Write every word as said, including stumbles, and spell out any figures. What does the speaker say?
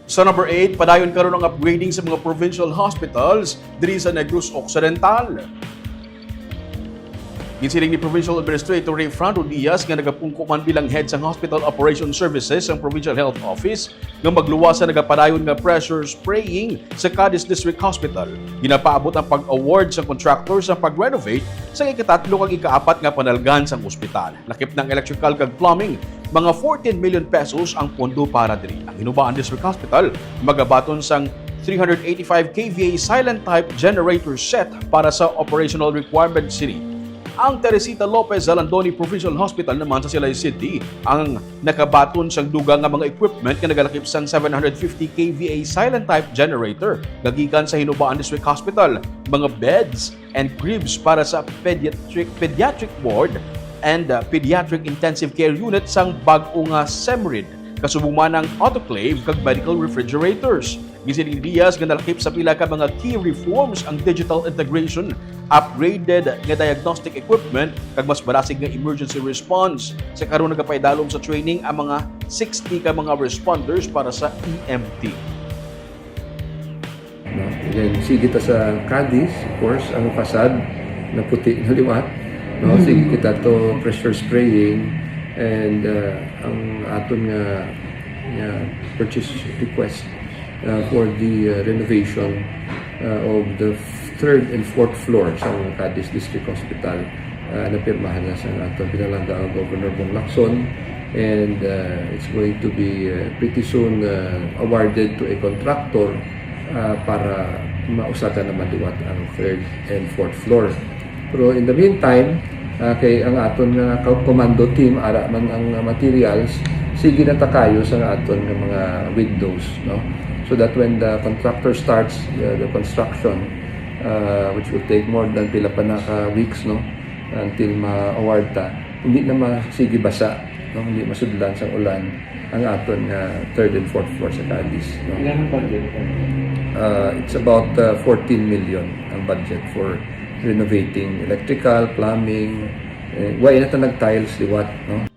Sa number eight, padayon karon ang upgrading sa mga provincial hospitals diri sa Negros Occidental. Ginsiling ni Provincial Administrator Rayfrando Diaz, nga nagapungko man bilang head sang Hospital Operation Services sang Provincial Health Office, nga magluwas sa nagapadayon nga pressure spraying sa Cadiz District Hospital. Ginapaabot ang pag-award sa contractor sa pag-renovate sa ikatatlo kag ikaapat nga panalgan sang ospital. Lakip na ang electrical kag plumbing, mga fourteen million pesos ang pondo para diri. Ang Hinubaan District Hospital magabaton sang three hundred eighty-five K V A silent type generator set para sa operational requirement sini. Ang Teresita Lopez Zalandoni Provincial Hospital naman sa Silay City ang nakabaton sang dugang nga mga equipment nga nagalakip sang seven hundred fifty K V A silent type generator nga gikan sa Hinubaan District Hospital, mga beds and cribs para sa pediatric, pediatric ward and, uh, pediatric intensive care unit sang bag-o nga SEMRID, kasubong man ang autoclave kag medical refrigerators. Ginsiling ni Diaz nga nalakip sa pila ka mga key reforms ang digital integration, upgraded nga diagnostic equipment, kag mas barasig nga emergency response. Sa karon, nagapaidalom sa training ang mga sixty ka mga responders para sa E M T. No? Then, sige ta sa Cadiz, of course, ang facade na puti na liwat. No? Sige kita to pressure spraying and uh, ang aton nga, nga purchase request uh, for the uh, renovation uh, of the third and fourth floor sa Cadiz District Hospital. Uh, napirmahan na sa aton pinalangga ang Governor Bong Lacson, and uh, it's going to be uh, pretty soon uh, awarded to a contractor uh, para mausatan naman liwat ang third and fourth floor. Pero in the meantime, uh, kay ang aton nga ka- commando team, ara man ang uh, materials, sige na ta kayo sa aton nga mga windows, no? So that when the contractor starts uh, the construction, uh, which will take more than pila pa na ka weeks, no, until ma-award ta, hindi na masigi basa, no, hindi masudlan sang ulan ang aton nga third and fourth floor sa Cadiz, no. Ilan ang budget? Uh, it's about uh, fourteen million ang budget for renovating electrical, plumbing. Eh, wa na ta nag-tiles liwat, no.